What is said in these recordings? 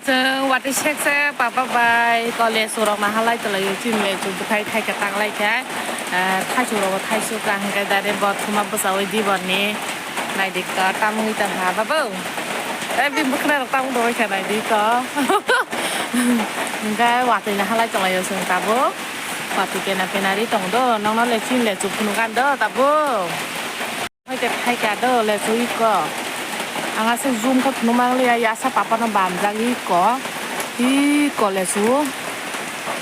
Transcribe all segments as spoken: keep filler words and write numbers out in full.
Chwng watwi sek sek papa bai college rok naha lai tonglaio, chini lechu bwthai thaika tanglai kha, ah, thaichuk rogo thaichuk ka hwnkhe direct bo thuma bwchaui di borni naidi ka tamungwi tongkha babu. Eh, bini bwkhwnai rok tamung tongwi kha naidi ko. Hwnkhe watwi naha lai tonglaio chwng tabuk. Watwi kena pena ri tongo do, nokno le chini lechu phunukha do tabuk. Hai khe khai ka do le sui ko. Ang aswk zoom khe phunuk mangliya, yasa papa no bamjak iko. Iko le su.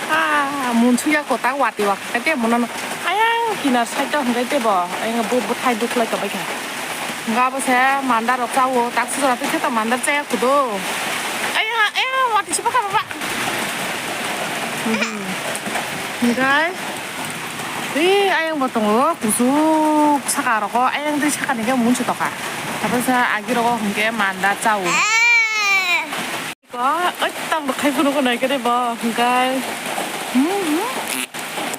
Ah, munsuya ko ta wati wak khe te mono no. Ayang kinar side o hwnkhe te bo. Ayang bo bwthai duk lai ka bai kha. Hwnkhe abo se mandar rok chawo, tak sijora twi khe ta mandar chaya kudo. Ayang, ayang, wati se bwkha baba. Mhm. Hwnkhe. Tei ayang bo tongo, kusuk saka rogo, ayang tei saka ni khe munsu toka. Abo sa agi rogo hwnkhe manda chao. Ko, oi, tam rok khai phunu ko nai khe bo, hwnkhe. Hmm, hmm.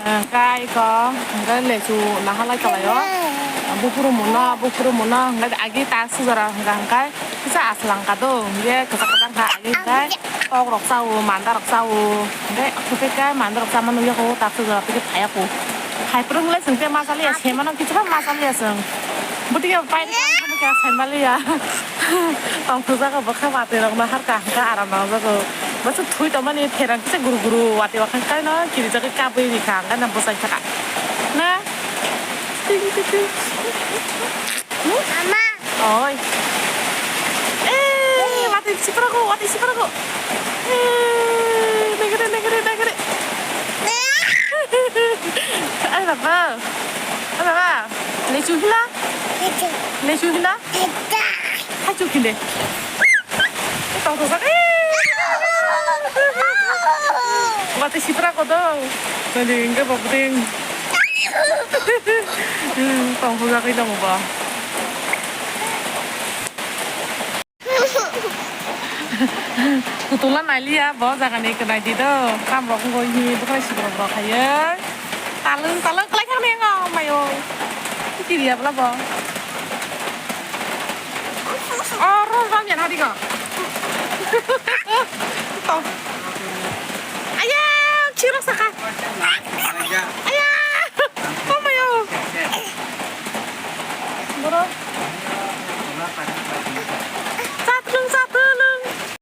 Ah, kai ko, hwnkhe lechu naha lai kalai o. Bufuru muno, bufuru muno, hwnkhe agi ta sujara hwnkhe hwnkhe. Kisa aslang ka do, ye kisa kisa ka agi kai. Tok rok chao, manda rok chao. Hwnkhe, hwnkhe kai manda rok chama nugya ko, tak sujak tike phaya ko. Hai phrwng le chwng te ma chaliya, semano kichima ma chaliya chwng. Bwtwi ya pai rok kha sai maliya. Tong thuja ko bwkha bati rok no harka hwnkhe aram nang jago. Bwswk thui tongmani pherang kisa guru guru wati wakhang kai no kiri jagwi kabwi rikha hwnkhe no bwsai thaka. Na? Ting, ting, ting. Mama. Oi. Eh, watwi sipra go, watwi sipra go. Eh, negere, negere, negere. Ai baba. Ai baba. Lechu hila. Lechu. Lechu hila. Lechu. Hachu hile. Tong tong sak. Watwi sipra ko do. Nani inge bobding. Hmm, tong tong sak ino ba. Kutula nailiya bo jaga ni kwnai di do. Kam rok wngoi hi bwkhwnai sibirok rok hayo. Talung talung kwlai thang ni ngo mayo. Kiriya bla bo. Oro bang ya nadi ko. Tong.